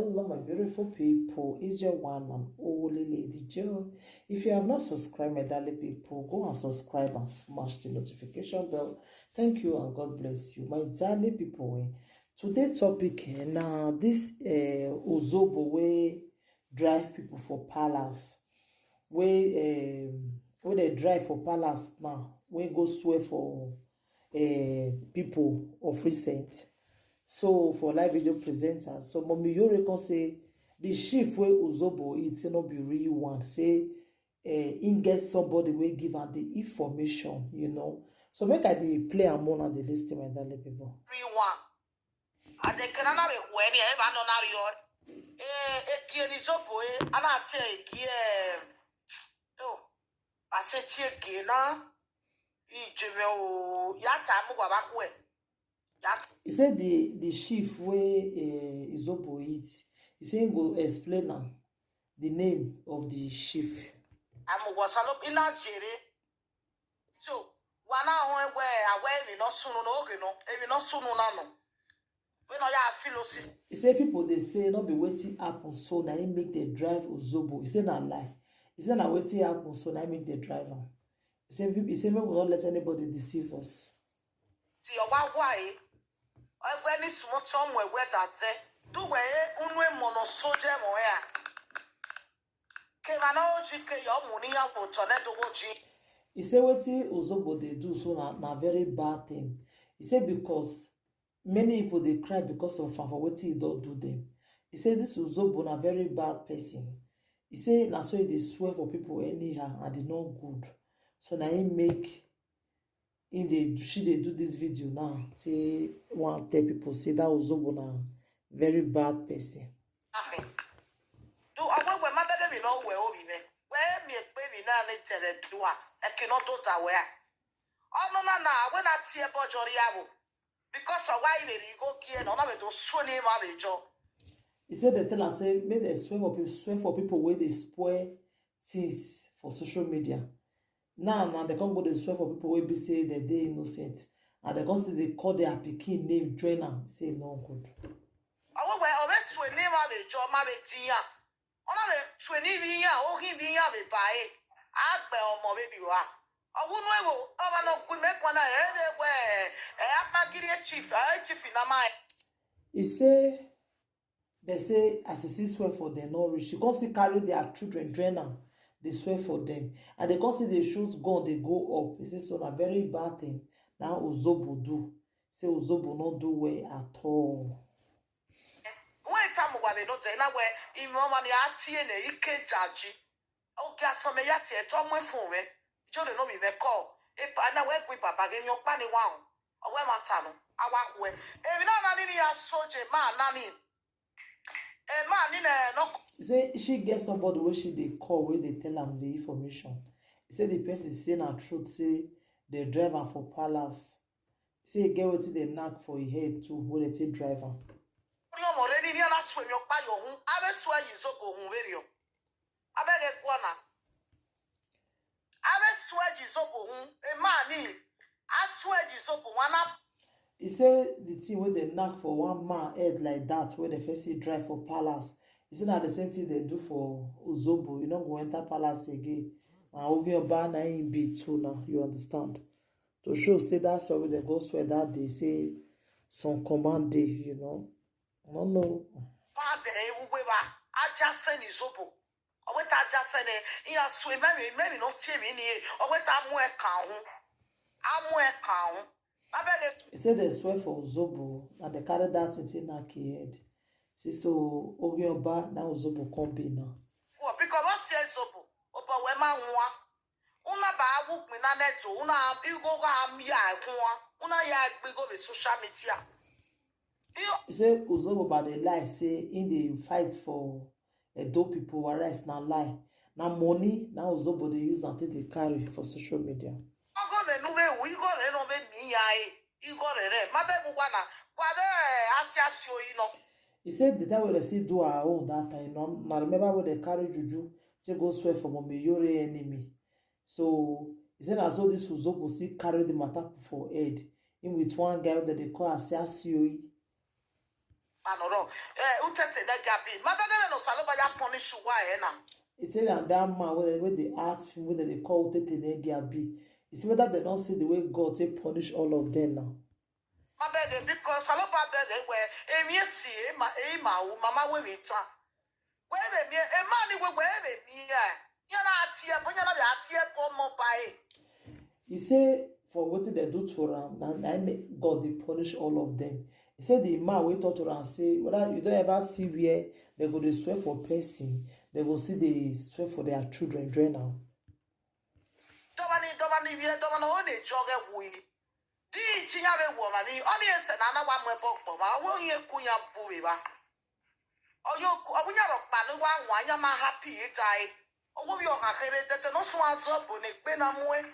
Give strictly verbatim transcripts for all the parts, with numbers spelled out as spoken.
Hello, my beautiful people. It's your one and only Lady Joe. If you have not subscribed, my darling people, go and subscribe and smash the notification bell. Thank you and God bless you. My darling people, eh, today topic, eh, now this, eh, Uzobo wey drive people for palace, wey, um, wey dey drive for palace now, wey go swear for, eh, people of recent. So for live video presenter, so Mommy Yore come say the chief wey Uzobo eat say no be real one, say, eh, im get somebody wey give am the information, you know. So make I dey play am, una dey listen, my darling people. Real one. And the Kanana be when you ever know now, you, eh, eh, Gie ni Zobo, eh, and I tell you, Gie, oh, I said, Gie na, Ijeme o, ya time wa bakwe. He said the, the chief wey, eh, Uzobo eat, he say he go explain am the name of the chief. I'm was a look in Nigeria. So, wana hon we awe mi no sunu no, okay, no, emi no sunu na no. We no ya philosophy. He say people dey say no be wetin happen so na im make dem drive Uzobo. He say na lie. He say na wetin happen so na im make dem drive am. He say people, he say make we no let anybody deceive us. Ti o wa wa e. Egbe ni sumo ti o mu egbe da de. Du we e, unu e mo no so je mo ya. Ke ma no ji ke yo mu ni ya wo to ne do wo ji. He say wetin Uzobo dey do so na, na very bad thing. He say because many people dey cry because of am for wetin he don do them. He say this Uzobo na very bad person. He say na so he dey swear for people anyhow and e no good. So na him make him dey, she dey do this video now. Say wan tell people say that Uzobo na very bad person. Nothing. Do awe we ma bege mi no we o mi me. We mi e pe mi na ni tele do a. E ke no do da we a. Ono na na we na tie bo jori awo. Because of why they go gie no na we do so ni ma be jo. He said they tell am say make dem swear for people, swear for people wey dey spoil things for social media. Now, now they come go dey swear for people wey be say they dey innocent, and they come still dey call their pikin name join am. Say no good. Awo we o be so ni ma be jo ma be tiya. Ona be so ni bi ya, o ki bi ya be ba e. Agbe omo be bi wa. Owu nu ewo, o ma no ku me kwa na e de we. E apa giri e chief, e chief na ma. He say, they say as he see swear for them no reach, he come still carry their children join am, dey swear for them, and they come still dey shoot gun dey go up. He say so na very bad thing na Uzobo do. Say Uzobo no do well at all. When time we no dey na we imo ma ni atie ne ike jaji. Oge asome ya tie to mo fun we. Jo le no mi me ko. E pa na we gbe baba ge mi o pa ni wa o. Owe ma ta no. Awa we. E mi na na ni ni ya soje ma na ni. E ma ni ne no. Say she get somebody wey she dey call, wey dey tell am the information. He say the person say na truth, say they drive am for palace. Say e get wetin dey knack for him head too, wey dey take drive am. Ori omo re ni ni ana sue mi o pa yo hun. Abe sue yi zo ko hun we ri o. Abe ge kwa na. Abe sue yi zo ko hun. E ma ni. A sue yi zo ko wa na. He say the thing wey dey knack for one man head like that, wey dey first see drive for palace, he say na the same thing they do for Uzobo. You no go enter palace again. Na Ogi Oba na him be too now, you understand? To show say that's why they go swear that day, say some command day, you know. I don't know. Father, e wu we ba. Aja se ni Zobo. Owe ta aja se ne. Iya sue me mi, me mi no tie mi ni. Owe ta mu e ka hun. A mu e ka hun. Abeg. He say they swear for Uzobo, and they carry that thing take knack him head. See, so Ogi Oba na Uzobo come be now. Wo, because what say Zobo? Oba we ma nwa. Una ba wu mi na net o. Una igo ga am ya nwa. Una ya gbe go be social media. He say Uzobo ba dey lie, say him dey fight for Edo people, whereas na lie. Na money na Uzobo dey use am take dey carry for social media. Ogo me nu be wu, igo re no be mi ya e. Igo re re. Ma be gu gwa na. Gwa be, eh, asi asi o ino. He said the time wey they still do our own that time, no, na remember when they carry juju take go swear for Mommy Yore enemy. So he said na so this Uzobo still carry the matter put for head. Him with one guy wey dem dey call Asia C O E. Panoro. Eh, Utete Negi Abi. Ma beg no Saloba ya punish you why eh na. He say that that man wey wey dey act film wey dem dey call Utete Negi Abi. He say whether dem don see the way God take punish all of them now. Ma beg because Saloba beg eh where eh me see eh ma eh ma o mama wey me tan. Where me me eh man wey where me me eh. Ya na atie bo ya na atie bo mo ba eh. He say for wetin dem do to am na na im make God dey punish all of them. He say the man wey talk to am say whether you don ever see where dem go dey swear for person, dem go still dey swear for their children join am. Domani domani where domani o ne joge wui. Di chinya be wo mami oni ese na na wa mwe bokpo ma wo ye kunya buwe ba. Oyo obunya rokpa ni wa wa ya ma happy itai. Owo bi o ka kere tete no so azo bo ne pe na mwe.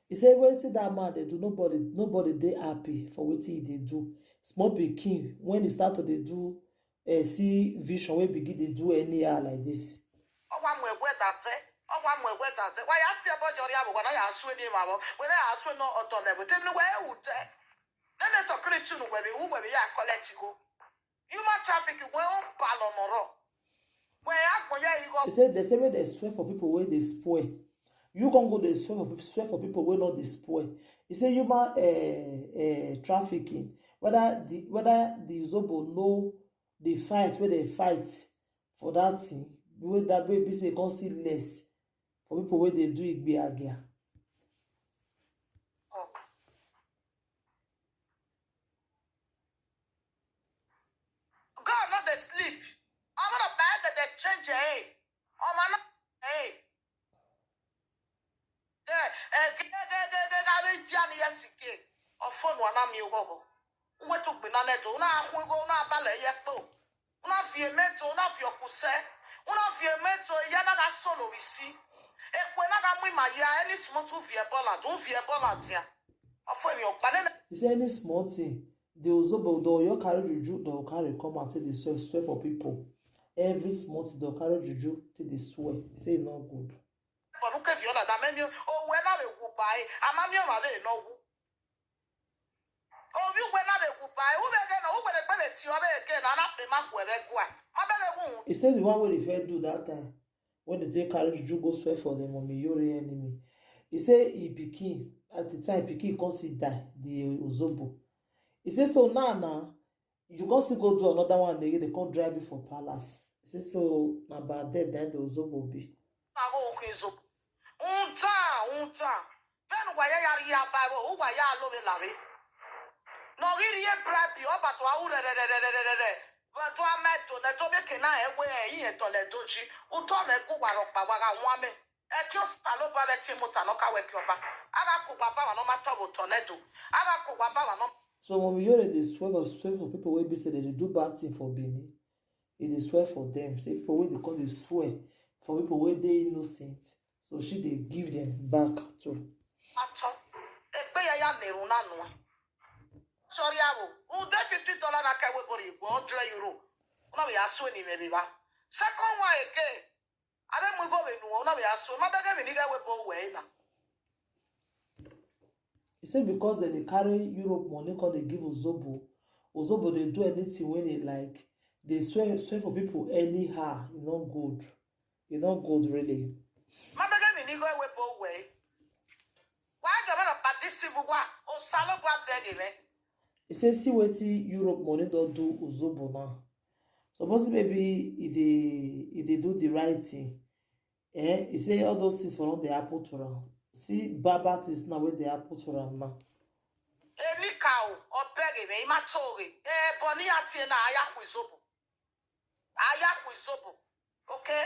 He say wetin that man dey do, nobody nobody dey happy for wetin he dey do. Small pikin when he start to dey do eh, see vision wey begin dey do anyhow like this. Ọwa mụ egwe date. Ọwa mụ egwe date. Wa ya tie bo jori abo wa na ya asue ni ma bo. We na ya asue no oto le we. Temi we ute. Nene so kiri tunu we bi u we bi ya collect go. Human traffic we o ba lo moro. We ya gbo ye igo. He say they say make dem swear for people wey dey spoil. You come go dey swear for people, swear for people wey no dey spoil. He say human uh, uh, trafficking. Whether the whether the Zobo know the fight wey dem fight for that thing, wey that wey be say come see less for people wey dey do igbe agia. God no dey sleep. I'm gonna buy that they change eh. Oh man, hey. Eh, eh, ge- ge- ge- ge- ge- ge- ge- ge- ge- ge- Ofo no anami ogogo. Uwe to gbe na neto, una ahu ego, una abale ye po. Una vie meto, una vie okuse. Una vie meto, ya na ga solo isi. Ekwe na ga mu ima ya, any small to vie bola, don't vie bola dia. Ofo mi okpa ne. He say any small thing, the Ozobo, they will carry juju, they will carry come and take the swear, swear for people. Every small thing, they'll carry juju, take the swear. He say e no good. But who can you that many? Oh, when I will buy, I'm a mere mother, no. Oh, you when I will buy, who they get, who will they pay it to? I can, and I pay my where they go. My belly won't. He said the one wey dey first do that time, when they take carry juju go swear for the Mommy Yori enemy. He say he pikin, at the time, pikin come see die, the Ozobo. He say, so now, now, you come still go do another one again, they come drive you for palace. He say, so na bad death that the Ozobo be. Ago okwe Ozobo. Unta, unta. Ben wa ya yari ya ba wo, wa ya lo be la be. No giri ye bribe, o ba to a u re re re re re re re re. Wa to a me to ne to be ke na e we e yin e to le doji. U to me ku wa ro pa wa ga wa me. E ti o sa lo ba be ti mo ta no ka we ki oba. Aga ku baba wa no ma to bo to ne do. Aga ku baba wa no. So when we hear they swear for swear for people wey be say they dey do bad thing for Benin, e dey swear for them. Say people wey dey come dey swear for people wey dey innocent. So she dey give them back too. Ato. Egbe ya ya meru na nua. Sorry awo. U de fifty dollar na ka we bori igbo hundred euro. Una we aso ni me ba. Second one again. Abe mu go be nu, una we aso. Ma bege mi ni ga we bo we na. He say because dem dey carry Europe money come dey give Ozobo, Ozobo dey do anything wey dey like, dey swear swear for people anyhow. E no good. E no good really. Ma bege mi ni go we bo we. Wa ga ma na pati sibu wa. O salo gwa bege me. He say see wetin Europe money don do Ozobo now. Suppose maybe e dey e dey do the right thing. Eh, he say all those things for don dey happen to am. See bad bad things now wey dey happen to am now. Enika o, obere me, ima toge. Eh, boni ati na aya kwizobo. Aya kwizobo. Okay?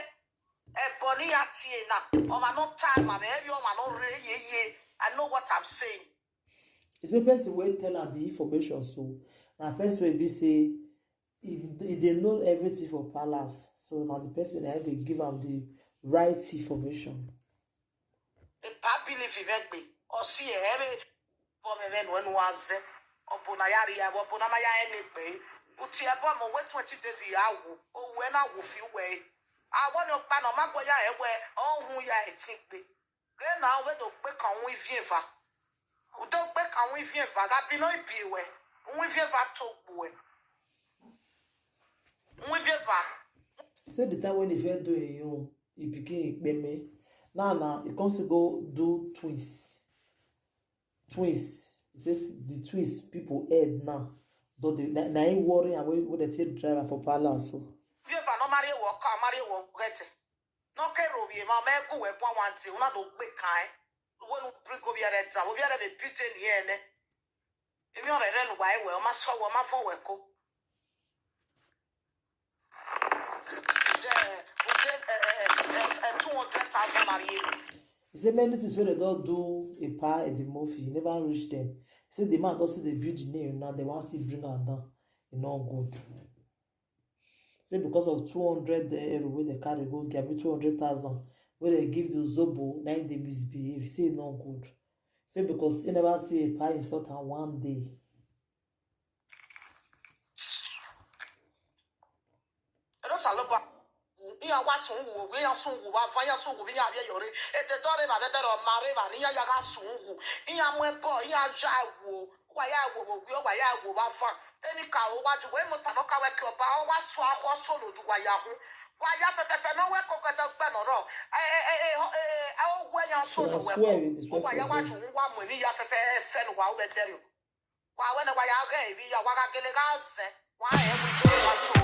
Eh, boni ati na. Oma no time, ma me, oma no re ye ye. I know what I'm saying. He say person wey tell am the information so na person wey be say e e dey know everything for palace, so na the person na him dey give am the right information. Epa believe in egbe. Osi e ebe. Bo me me no enu aze. Obo na yari ya, obo na ma ya ene pe. Uti ebo mo we twenty days ya wo. O we na wo fi we. Awo no pa no ma gbo ya ewe. O hu ya etin pe. Ge na we do pe kan wi vie va. U do pe kan wi vie va. Ga bi no ibi we. Wi vie va to gbo we. Nwi vie va. Say the time when he first do him own, he became Ikpeme. Now, now, he comes to go do twins. Twins. He says the twins people head now. Though they, na, na him worry and when, when they take driver for palace. So. Vie va no marry work, marry work get. No care of you, ma me go we kwa wanti, una do gbe kan. When you bring go here, we are a bit in here. If you're a run why, well, ma so, ma for work. Two hundred thousand marry. He said many things when they don't do a pa at the movie, he never reach them. He said the man don't see the build the name now, they want to bring her down. It's not good. Say because of two hundred euro wey they carry go give, two hundred thousand wey they give the Zobo, now they misbehave. Say no good. Say because he never see a pa insult her one day. Edo saloba. Iya wa sungu, iya sungu, wa fa iya sungu, iya bia yore. Ete dore ba bedero mare ba ni iya ya ga sungu. Iya mwe bo, iya ja wo. Wa ya wo wo, wa ya wo ba fa. Eni ka o wa ju we mo ta no ka we ki oba, o wa so akọ solo ju wa ya hu. Wa ya fe fe fe no we ko ko to gbe no ro. Eh eh eh eh eh, eh, o we ya so no we. Wa ya wa ju wa mo ni ya fe fe fe no wa o be dere. Wa we na wa ya ga ebi ya wa ga gele ga se. Wa e mu jo wa so.